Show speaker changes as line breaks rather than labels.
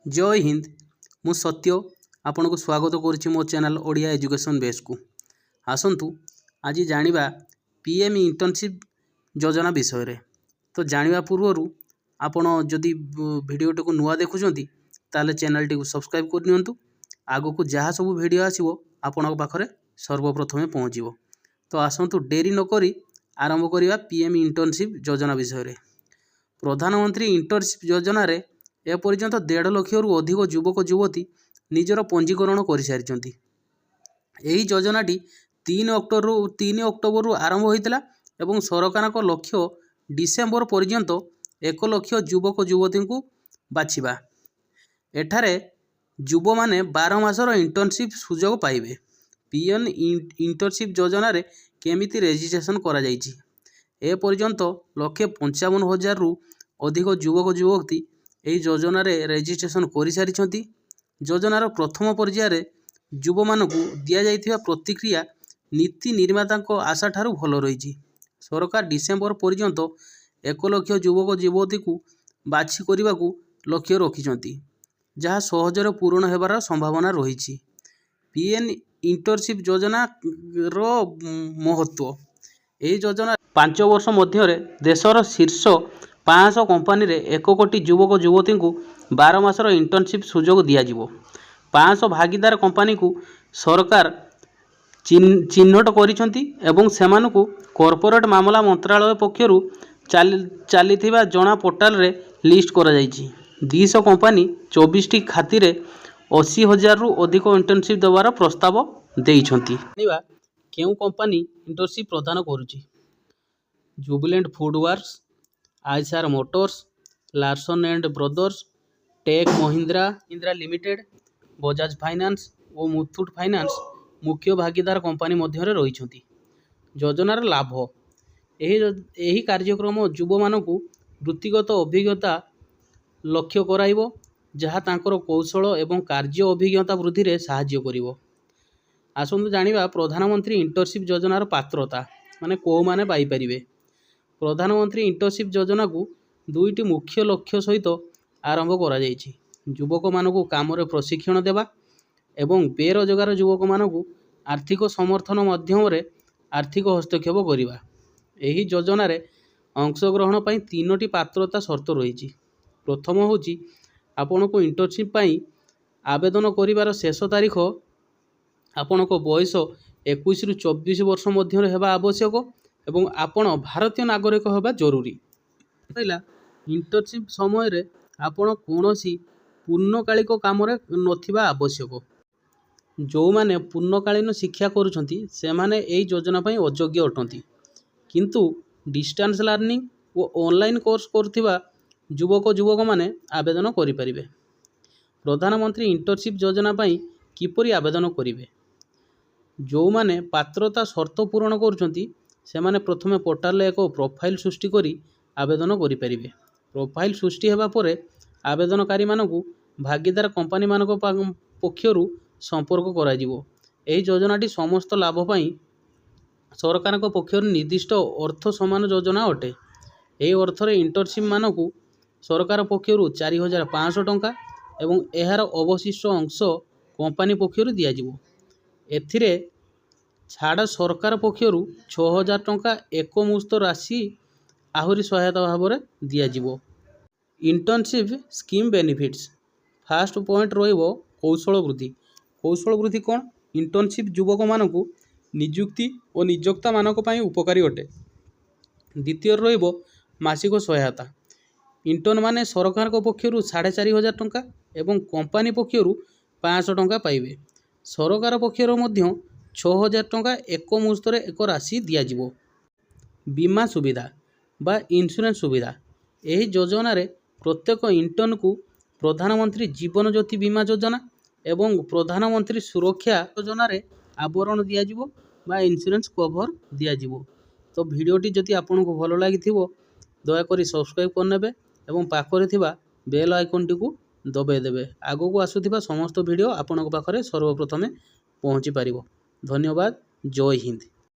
ଜୟ ହିନ୍ଦ। ମୁଁ ସତ୍ୟ ଆପଣଙ୍କୁ ସ୍ୱାଗତ କରୁଛି ମୋ ଚ୍ୟାନେଲ୍ ଓଡ଼ିଆ ଏଜୁକେସନ୍ ବେସ୍କୁ। ଆସନ୍ତୁ, ଆଜି ଜାଣିବା ପିଏମ୍ ଇଣ୍ଟର୍ନସିପ୍ ଯୋଜନା ବିଷୟରେ। ତ ଜାଣିବା ପୂର୍ବରୁ ଆପଣ ଯଦି ଭିଡ଼ିଓଟିକୁ ନୂଆ ଦେଖୁଛନ୍ତି, ତାହେଲେ ଚ୍ୟାନେଲ୍ଟିକୁ ସବସ୍କ୍ରାଇବ୍ କରିନିଅନ୍ତୁ। ଆଗକୁ ଯାହା ସବୁ ଭିଡ଼ିଓ ଆସିବ, ଆପଣଙ୍କ ପାଖରେ ସର୍ବପ୍ରଥମେ ପହଞ୍ଚିବ। ତ ଆସନ୍ତୁ, ଡେରି ନକରି ଆରମ୍ଭ କରିବା ପିଏମ୍ ଇଣ୍ଟର୍ନସିପ୍ ଯୋଜନା ବିଷୟରେ। ପ୍ରଧାନମନ୍ତ୍ରୀ ଇଣ୍ଟର୍ନସିପ୍ ଯୋଜନାରେ ଏପର୍ଯ୍ୟନ୍ତ 1.5 ଲକ୍ଷରୁ ଅଧିକ ଯୁବକ ଯୁବତୀ ନିଜର ପଞ୍ଜୀକରଣ କରିସାରିଛନ୍ତି। ଏହି ଯୋଜନାଟି 3 ଅକ୍ଟୋବରରୁ ଆରମ୍ଭ ହୋଇଥିଲା ଏବଂ ସରକାରଙ୍କ ଲକ୍ଷ୍ୟ ଡିସେମ୍ବର ପର୍ଯ୍ୟନ୍ତ 1 ଲକ୍ଷ ଯୁବକ ଯୁବତୀଙ୍କୁ ବାଛିବା। ଏଠାରେ ଯୁବମାନେ 12 ମାସର ଇଣ୍ଟର୍ନସିପ୍ ସୁଯୋଗ ପାଇବେ। ପିଏମ୍ ଇଣ୍ଟର୍ନସିପ୍ ଯୋଜନାରେ କେମିତି ରେଜିଷ୍ଟ୍ରେସନ୍ କରାଯାଇଛି? ଏପର୍ଯ୍ୟନ୍ତ 1,55,000ରୁ ଅଧିକ ଯୁବକ ଯୁବତୀ ଏହି ଯୋଜନାରେ ରେଜିଷ୍ଟ୍ରେସନ୍ କରିସାରିଛନ୍ତି। ଯୋଜନାର ପ୍ରଥମ ପର୍ଯ୍ୟାୟରେ ଯୁବମାନଙ୍କୁ ଦିଆଯାଇଥିବା ପ୍ରତିକ୍ରିୟା ନୀତି ନିର୍ମାତାଙ୍କ ଆଶାଠାରୁ ଭଲ ରହିଛି। ସରକାର ଡିସେମ୍ବର ପର୍ଯ୍ୟନ୍ତ 1 ଲକ୍ଷ ଯୁବକ ଯୁବତୀଙ୍କୁ ବାଛି କରିବାକୁ ଲକ୍ଷ୍ୟ ରଖିଛନ୍ତି, ଯାହା ସହଜରେ ପୂରଣ ହେବାର ସମ୍ଭାବନା ରହିଛି। ପିଏମ୍ ଇଣ୍ଟର୍ନସିପ୍ ଯୋଜନାର ମହତ୍ତ୍ୱ: ଏହି ଯୋଜନା 5 ବର୍ଷ ମଧ୍ୟରେ ଦେଶର ଶୀର୍ଷ 500 କମ୍ପାନୀରେ 1 କୋଟି ଯୁବକ ଯୁବତୀଙ୍କୁ 12 ମାସର ଇଣ୍ଟର୍ନସିପ୍ ସୁଯୋଗ ଦିଆଯିବ। 500 ଭାଗିଦାର କମ୍ପାନୀକୁ ସରକାର ଚିହ୍ନଟ କରିଛନ୍ତି ଏବଂ ସେମାନଙ୍କୁ କର୍ପୋରେଟ୍ ମାମଲା ମନ୍ତ୍ରାଳୟ ପକ୍ଷରୁ ଚାଲିଥିବା ଜଣା ପୋର୍ଟାଲରେ ଲିଷ୍ଟ କରାଯାଇଛି। 200 କମ୍ପାନୀ 24ଟି ଖାତିରେ 80,000ରୁ ଅଧିକ ଇଣ୍ଟର୍ନସିପ୍ ଦେବାର ପ୍ରସ୍ତାବ ଦେଇଛନ୍ତି। ଜାଣିବା କେଉଁ କମ୍ପାନୀ ଇଣ୍ଟର୍ନସିପ୍ ପ୍ରଦାନ କରୁଛି। ଜୁବିଲେଣ୍ଟ food works, Eicher motors, Larsen and brothers, take Mahindra limited, Bajaj finance O Muthoot finance ମୁଖ୍ୟ ଭାଗିଦାର କମ୍ପାନୀ ମଧ୍ୟରେ ରହିଛନ୍ତି। ଯୋଜନାର ଲାଭ: ଏହି କାର୍ଯ୍ୟକ୍ରମ ଯୁବମାନଙ୍କୁ ବୃତ୍ତିଗତ ଅଭିଜ୍ଞତା ଲକ୍ଷ୍ୟ କରାଇବ, ଯାହା ତାଙ୍କର କୌଶଳ ଏବଂ କାର୍ଯ୍ୟ ଅଭିଜ୍ଞତା ବୃଦ୍ଧିରେ ସାହାଯ୍ୟ କରିବ। ଆସନ୍ତୁ ଜାଣିବା ପ୍ରଧାନମନ୍ତ୍ରୀ ଇଣ୍ଟର୍ନସିପ୍ ଯୋଜନାର ପାତ୍ରତା, ମାନେ କେଉଁମାନେ ପାଇପାରିବେ। ପ୍ରଧାନମନ୍ତ୍ରୀ ଇଣ୍ଟର୍ନସିପ୍ ଯୋଜନାକୁ ଦୁଇଟି ମୁଖ୍ୟ ଲକ୍ଷ୍ୟ ସହିତ ଆରମ୍ଭ କରାଯାଇଛି: ଯୁବକମାନଙ୍କୁ କାମରେ ପ୍ରଶିକ୍ଷଣ ଦେବା ଏବଂ ବେରୋଜଗାର ଯୁବକମାନଙ୍କୁ ଆର୍ଥିକ ସମର୍ଥନ ମାଧ୍ୟମରେ ଆର୍ଥିକ ହସ୍ତକ୍ଷେପ କରିବା। ଏହି ଯୋଜନାରେ ଅଂଶଗ୍ରହଣ ପାଇଁ ତିନୋଟି ପାତ୍ରତା ସର୍ତ୍ତ ରହିଛି। ପ୍ରଥମ ହେଉଛି, ଆପଣଙ୍କୁ ଇଣ୍ଟର୍ନସିପ୍ ପାଇଁ ଆବେଦନ କରିବାର ଶେଷ ତାରିଖ ଆପଣଙ୍କ ବୟସ 21ରୁ 24 ବର୍ଷ ମଧ୍ୟରେ ହେବା ଆବଶ୍ୟକ ଏବଂ ଆପଣ ଭାରତୀୟ ନାଗରିକ ହେବା ଜରୁରୀ। ରହିଲା, ଇଣ୍ଟର୍ନସିପ୍ ସମୟରେ ଆପଣ କୌଣସି ପୂର୍ଣ୍ଣକାଳିକ କାମରେ ନଥିବା ଆବଶ୍ୟକ। ଯେଉଁମାନେ ପୂର୍ଣ୍ଣକାଳୀନ ଶିକ୍ଷା କରୁଛନ୍ତି, ସେମାନେ ଏହି ଯୋଜନା ପାଇଁ ଅଯୋଗ୍ୟ ଅଟନ୍ତି। କିନ୍ତୁ ଡିଷ୍ଟାନ୍ସ ଲର୍ଣ୍ଣିଂ ଓ ଅନଲାଇନ୍ କୋର୍ସ କରୁଥିବା ଯୁବକ ଯୁବକମାନେ ଆବେଦନ କରିପାରିବେ। ପ୍ରଧାନମନ୍ତ୍ରୀ ଇଣ୍ଟର୍ନସିପ୍ ଯୋଜନା ପାଇଁ କିପରି ଆବେଦନ କରିବେ? ଯେଉଁମାନେ ପାତ୍ରତା ସର୍ତ୍ତ ପୂରଣ କରୁଛନ୍ତି, ସେମାନେ ପ୍ରଥମେ ପୋର୍ଟାଲରେ ଏକ ପ୍ରୋଫାଇଲ୍ ସୃଷ୍ଟି କରି ଆବେଦନ କରିପାରିବେ। ପ୍ରୋଫାଇଲ୍ ସୃଷ୍ଟି ହେବା ପରେ ଆବେଦନକାରୀମାନଙ୍କୁ ଭାଗିଦାର କମ୍ପାନୀମାନଙ୍କ ପକ୍ଷରୁ ସମ୍ପର୍କ କରାଯିବ। ଏହି ଯୋଜନାଟି ସମସ୍ତ ଲାଭ ପାଇଁ ସରକାରଙ୍କ ପକ୍ଷରୁ ନିର୍ଦ୍ଦିଷ୍ଟ ଅର୍ଥ ସମାନ ଯୋଜନା ଅଟେ। ଏହି ଅର୍ଥରେ ଇଣ୍ଟର୍ନସିପ୍ମାନଙ୍କୁ ସରକାର ପକ୍ଷରୁ 4500 ଟଙ୍କା ଏବଂ ଏହାର ଅବଶିଷ୍ଟ ଅଂଶ କମ୍ପାନୀ ପକ୍ଷରୁ ଦିଆଯିବ। ଏଥିରେ ଛାଡ଼ ସରକାର ପକ୍ଷରୁ 6000 ଟଙ୍କା ଏକମୁସ୍ତ ରାଶି ଆହୁରି ସହାୟତା ଭାବରେ ଦିଆଯିବ। Internship scheme benefits: first point ରହିବ କୌଶଳ ବୃଦ୍ଧି। କୌଶଳ ବୃଦ୍ଧି କ'ଣ? ଇଣ୍ଟର୍ନସିପ୍ ଯୁବକମାନଙ୍କୁ ନିଯୁକ୍ତି ଓ ନିଯୋକ୍ତାମାନଙ୍କ ପାଇଁ ଉପକାରୀ ଅଟେ। ଦ୍ୱିତୀୟରେ ରହିବ ମାସିକ ସହାୟତା। ଇଣ୍ଟର୍ନମାନେ ସରକାରଙ୍କ ପକ୍ଷରୁ 4500 ଟଙ୍କା ଏବଂ କମ୍ପାନୀ ପକ୍ଷରୁ 500 ଟଙ୍କା ପାଇବେ। ସରକାର ପକ୍ଷରୁ ମଧ୍ୟ 6000 ଟଙ୍କା ଏକମୁସ୍ତରେ ଏକ ରାଶି ଦିଆଯିବ। ବୀମା ସୁବିଧା ବା ଇନ୍ସୁରାନ୍ସ ସୁବିଧା: ଏହି ଯୋଜନାରେ ପ୍ରତ୍ୟେକ ଇଣ୍ଟର୍ନକୁ ପ୍ରଧାନମନ୍ତ୍ରୀ ଜୀବନ ଜ୍ୟୋତି ବୀମା ଯୋଜନା ଏବଂ ପ୍ରଧାନମନ୍ତ୍ରୀ ସୁରକ୍ଷା ଯୋଜନାରେ ଆବରଣ ଦିଆଯିବ ବା ଇନ୍ସୁରାନ୍ସ କଭର ଦିଆଯିବ। ତ ଭିଡ଼ିଓଟି ଯଦି ଆପଣଙ୍କୁ ଭଲ ଲାଗିଥିବ, ଦୟାକରି ସବସ୍କ୍ରାଇବ୍ କରିନେବେ ଏବଂ ପାଖରେ ଥିବା ବେଲ୍ ଆଇକନ୍ଟିକୁ ଦବାଇ ଦେବେ। ଆଗକୁ ଆସୁଥିବା ସମସ୍ତ ଭିଡ଼ିଓ ଆପଣଙ୍କ ପାଖରେ ସର୍ବପ୍ରଥମେ ପହଞ୍ଚି ପାରିବ। ଧନ୍ୟବାଦ। ଜୟ ହିନ୍ଦ।